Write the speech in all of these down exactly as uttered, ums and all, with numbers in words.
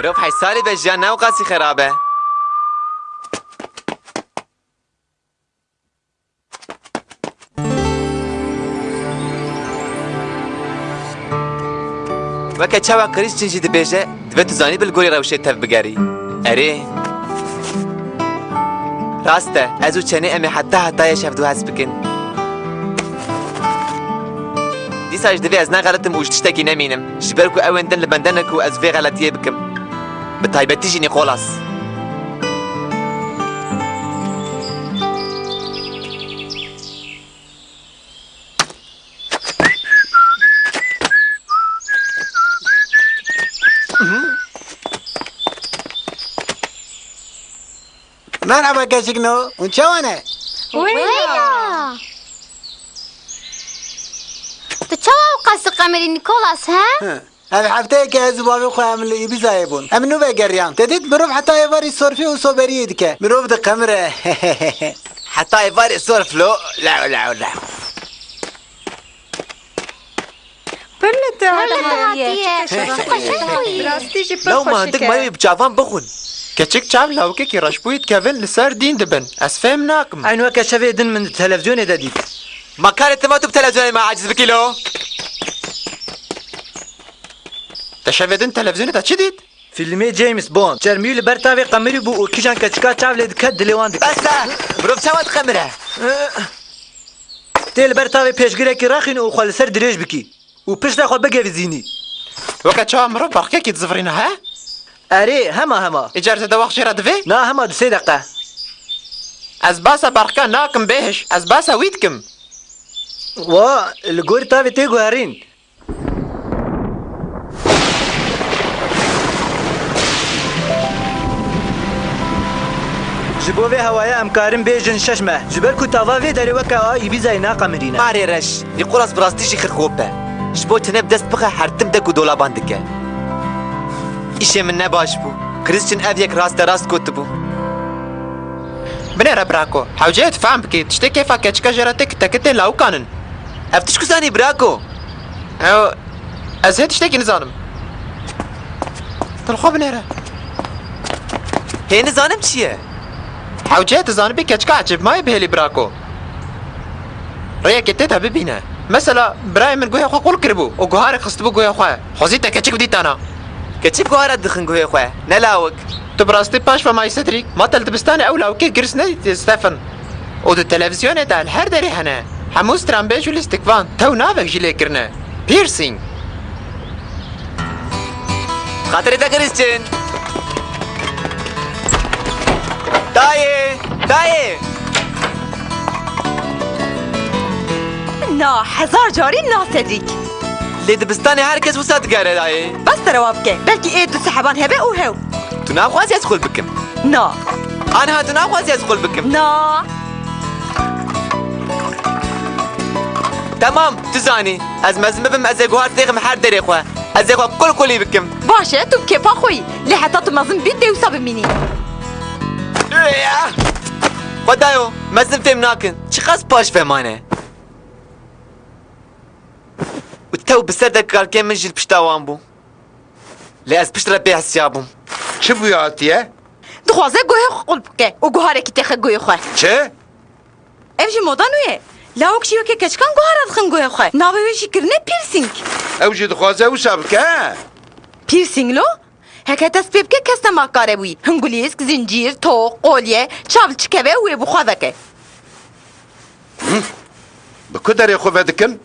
Mirov heşt salî be, jiyan ne wqasî xerab e. Weke çawa Krîstin jî dibêje, divê tu zanîbî li gorî rewşê tev bigerî. Erê. Rast e, ez û Çenê em ê heta hetayê şevdu hez bikin. Dîsa jî divê ez nexelitim û ji tiştekî nemînim, ji ber ku ew ên din li bende ne ku ez vê xeletiyê bikim. Bi taybetî jî Nîkolas. Merhaba keçikno. Hûn çawa ne? Wêla. Tu çawa ew qas diqemirî, Nikolas, he? Hı. Ev hefteyeke ez û bavê xwe em li Îbîzayê bûn. Em nû vegeriyan. Te dît mirov heta êvarî sorfî û soberiyê dike. Mirov diqemire. Heta êvarê sorf lo. Lew, lew, lew. Pir li te hatiye. Pir li te hatiye. Çi xweşik bûyî. Rastî jî pir xweşik e. Lew mandik mayî bi çavan bixwin. Keçik çav lawikekî reşbûyî dikevin li ser dîn dibin. Ez fêm nakim. Eyn weke şevê din min di televîzyonê de dît. Ma karê tima tu bi televîzyonê me aciz bikî lo? Te şevê din televîzyonê de çi dît? Fîlmê James Bond. Çermî li ber tavê qemirî bû û kîjan keçika çav lê diket dilê wan diket. Bes e! Mirov çawa diqemire? Tê li ber tavê pêşgirekî rexîn û xwe li ser dirêj bikî. Û piştre xwe bigevizînî. Weke çawa mirov berxkekî dizivirîne, he? Erê, hema hema. Îcar zêde wext jê re divê? Na, hema du sê deqe. Ez basa berxka nakim bêhiş, ez basa wî dikim. Wa, li gorî tavê tê guherîn. Ji bo vê hewayê em karin bêjin şeş meh. Ji ber ku tava vê derê weke a Îbîzayê naqemirîne. Marê reş, Nîkolas bi rastî jî xirxop e. Ji bo tune bi dest bixe her tim de ku dolaban dike. Îşê min ne baş bû. Krîstin ev yek raste rast gotibû. Binêre birako, hewce ye tu fehm bikî, tiştê kêfa keçika jê re tê ku tekitên lawikan in. Ev tişt ku zanî birako? Ew, ez hê tiştekî nizanim. Tu li xwe binêre. Hê nizanim çi ye? Hewce ye tu zanibî keçika ecêbmayê bihêlî birako. Rêyekê tê de bibîne. Mesela, birayê min guhê xwe qul kiribû û guharek xistibû guhê xwe. Xwezî te keçik bidîtana. Keçik guhara dixin guhê xwe, ne lawik. Tu bi rastî paş ve mayî Cedric, ma te li dibistanê ew lawikê girs nedîtî, Stefan? Û di televîzyonê de li her derê hene. Hemû stranbêj û lîstikvan tew navek jî lê kirine. Piercing. Xatirê te Krîstin. Dayê! Dayê! Na, hezar carî na Cedric. Lê dibistanê her kes wisa digere dayê. Bes te rewa bike. Belkî ê du seheban hebe û hew. Tu naxwazî ez xul bikim? Na. Anha tu naxwazî ez xul bikim? Na. Temam, tu zanî. Ez mezin bibim, ez ê guhar têxim her derê xwe. Ez ê xwe qul qulî bikim. Baş e, tu bi kêfa xwe yî. Lê heta tu mezin bî, dê wisa bimînî. Xwedayo, mezin fêm nakin. Çiqas paş ve mane. Û tew bi ser de kalkê min jî li pişta wan bû. Lê ez pişt re bêhisiya bûm. Çi bûye hatiye? Dixwaze guhê xwe qulp bike û guharekî têxe guhê xwe. Çi? Ev jî moda nû ye. Lawik jî weke keçikan guhara dixin guhê xwe. Navê wê jî kirine piercing. Ew jî dixwaze wisa bike, he? Piercing lo? Heke dest pê bike kes nema kare wî. Hingulîsk, zincîr, toq, qolye, çav li çi keve û wê bi xwe veke. Bi ku derê xwe vedikin?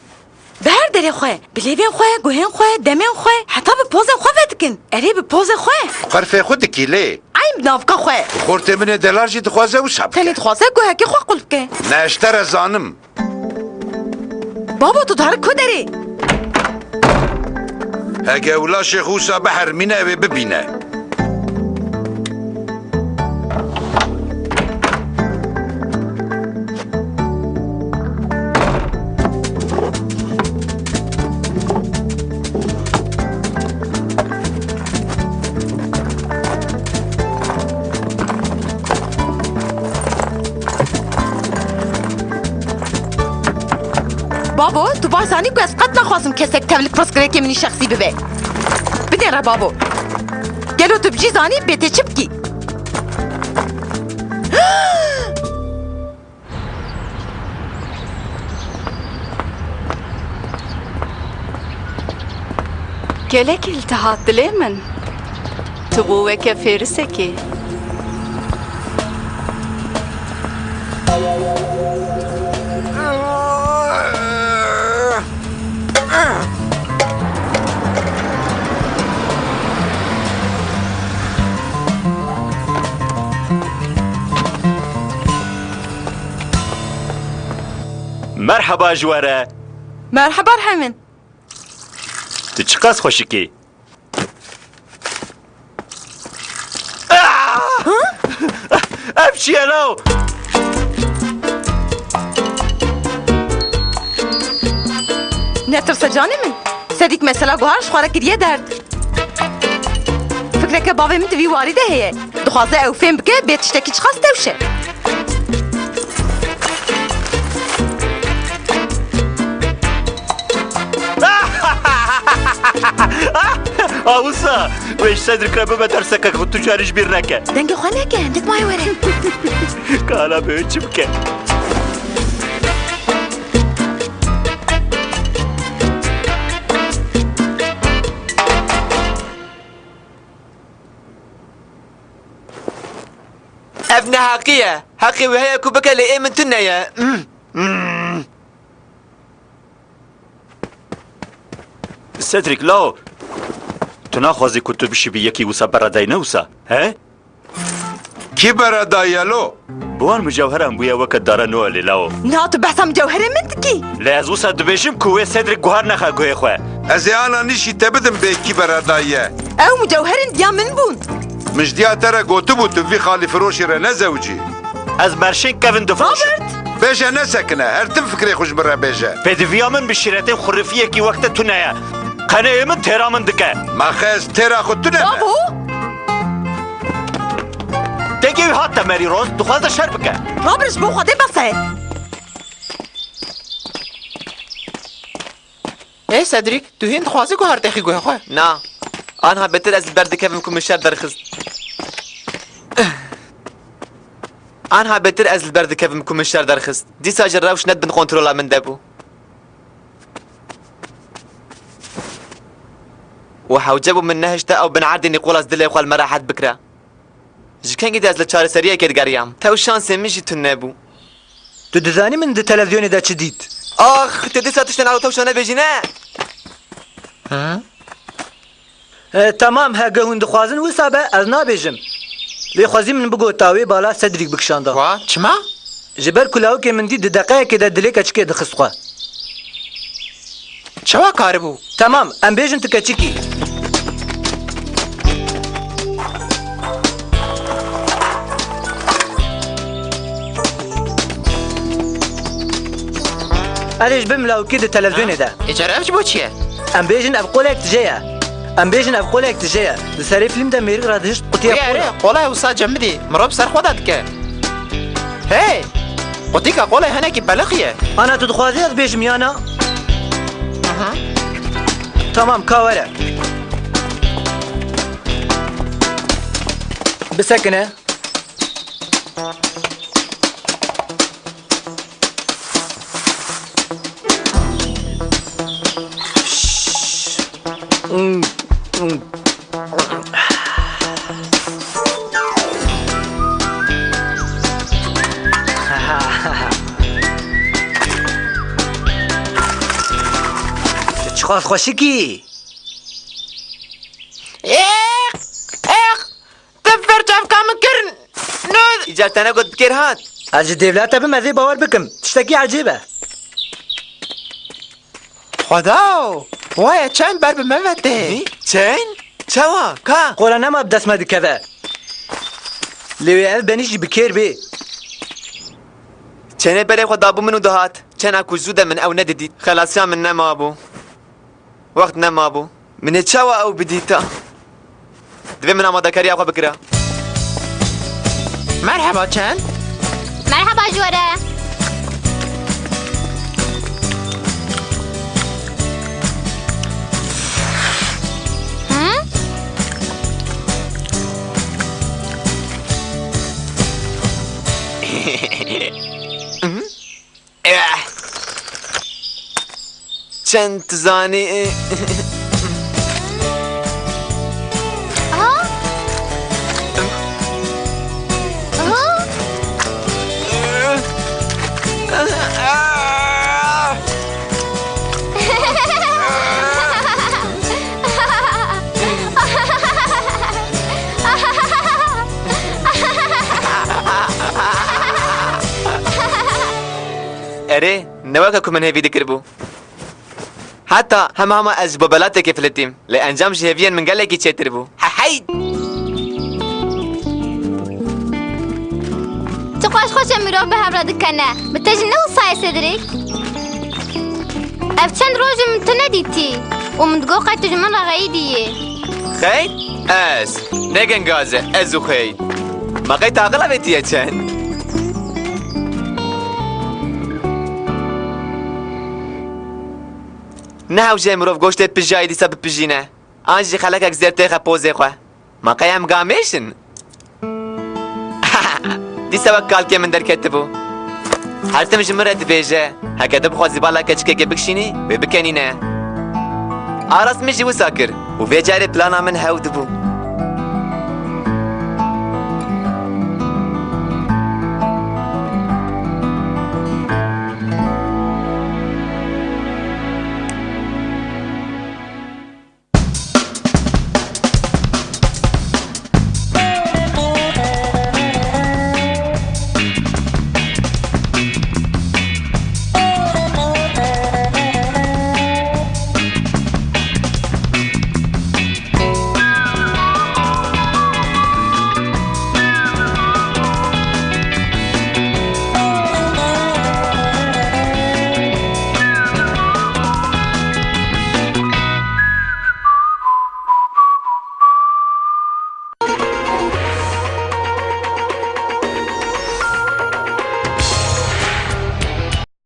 Bi her derê xwe, bi lêvên xwe, guhên xwe, demên xwe, heta bi pozên xwe vedikin. Erê, bi pozê xwe. Qerfê xwe dikî lê. Eyn bi navka xwe. Xortê min ê delal jî dixwaze wisa bike. Tenê dixwaze guhekê xwe qul bike. Ne, ez te re zanim. Babo, tu dihare ku derê? Hege wila şêx wisa biherimîne, ew ê bibîne. Babo, tu baş zanî ku ez qet naxwazim kesek tevlik pirsgirêkê min î şexsî bibe. Bidêre babo. Gel Îro tu bijî zanî bê tê çi bikî. Gelek îltihat dilê min. Tu bû weke fêrisekê. Merheba ji we re. Merheba Rehemîn. Tu çiqas xweşik î. Ah! Ev çi ye law? Netirse canê min. Sedîk mesela guhar ji xwe re kiriye derd. Fikreke bavê min di vî warî de heye. Dixwaze ew fêm bike bê tiştekî çiqas tewş e. A wisa wê ji Cedric re bibe terseke ku tu carî ji bîr neke. Dengê xwe neke, hindik maye were. Ka hala bi wê çi bike? Ev neheqî ye. Heqê wê heye ku bike, lê ê min tune ye. Mm, mm. Cedric, law, tu naxwazî ku tu bişibî yekî wisa beredayî, ne wisa? He? Kî beredayî ye lo? Bi wan mucewheran bûye weke dara Noelê, lawo. Niha tu behsa mucewherê min dikî? Lê ez wisa dibêjim ku wê Cedric guhar nexe guhê xwe. Ez ê ana nîşî te bidim bê kî beredayî ye. Ew mucewherên diya min bûn. Min ji diya te re gotibû tu vî xalîfiroşî re nezewicî. Ez merşên kevin difroşim. Robert! Bêje nesekine, her tim fikrê xwe ji min re bêje. Pêdiviya min bi şîretên xurifiyekî wek te tune ye. Qeneyê min têra min dike. Maxe ez têra xwe tune me? Bravo! Dengê wî hat temerî rost, dixwaze şer bike. Robert, ji bo Xwedê bes e. Ê Cedric, tu hîn dixwazî guhar texî guhê xwe? Na. Anha bêtir ez li ber dikevim ku min şer derxist. Anha bêtir ez li ber dikevim ku min şer derxist. Dîsa jî rewş ne di bin kontrola min de bû. Û hewce bû min nehişte ew bin erdê Nîkolas dilê xwe li me rehet bikira. Ji kengî de ez li çareseriyekê digeriyam. Tew şansê min jî tune bû. Tu dizanî min di televîzyonê de çi dît? Ax, tu dîsa tiştên ero tewşa nebêjî ne? Hı? E, temam, heke hûn dixwazin wisa be, ez nabêjim. Lê xwezî min bigota wê bala Cedric bikişanda. Wa, çima? Ji ber ku lawikê min dît di deqeyekê de dilê keçikê dixist xwe. Çawa karibû? Temam, em bêjin tu keçikî. Erê ji bin milawikî di televîzyonê de. Îcar ev ji bo çi ye? Em bêjin ev qolek tije ye. Em bêjin ev qolek tije ye. Di serê fîlm de mêrik radihişt qutiya Wê qol. Erê, qola wisa cemidî. Mirov ser xwe de dike. Hey! Qutîka qolê hinekî belix ye. Ana tu dixwazî ez bêjim ya na? Aha. Tamam, ka were. Bisekine. Tu çiqas xweşik î. Ex! Ex! Ti vir çavka min kirin! Nû! Îcar te negot bi kêr hat? Ez ji dêvla te bim, ez ê bawer bikim. Tiştekî ecêb e. Xwedao! Waye çend ber bi me ve tê. Çend? Çawa? Ka? Qora nema bi dest me dikeve. Lê wê ev benî jî bi kêr bê. Çenê berê xwe dabû min û dihat. Çena ku zû de min ew nedidît. Xelasiya min nemabû. Wext nemabû. Min ê çawa ew bidîta? Divê min amadekariya xwe bikira. Merheba çend. Merheba ji we re. Hı? Çend tu zanî. Aha. Aha. Erê, ne weke ku min hêvî dikiribû. Heta hema hema ez ji bobelatê kêfilitîm. Lê encam ji hêviyên min gelekî çêtir bû. Hehey! Tu xweş xweş e mirov bi hev re dikene. Bi te jî ne wisa ye Cedric? Ev çend roj in min tu nedîtî û min digot qey tu ji min re xeyîdî yî. Xeyîd? Ez? Ne gengaz e, ez û xeyîd. Ma qey tu aqila vê tiye çend? Ne hewce ye mirov goştê pijayî dîsa bipijîne. An jî xelekek zêr têxe pozê xwe. Ma qey em gamêş in? Dîsa wek kalkê min derketibû. Her tim ji min re dibêje, heke tu bixwazî bala keçikekê bikişînî, wê bikenîne. A rast min jî wisa kir û vê carê plana min hew dibû.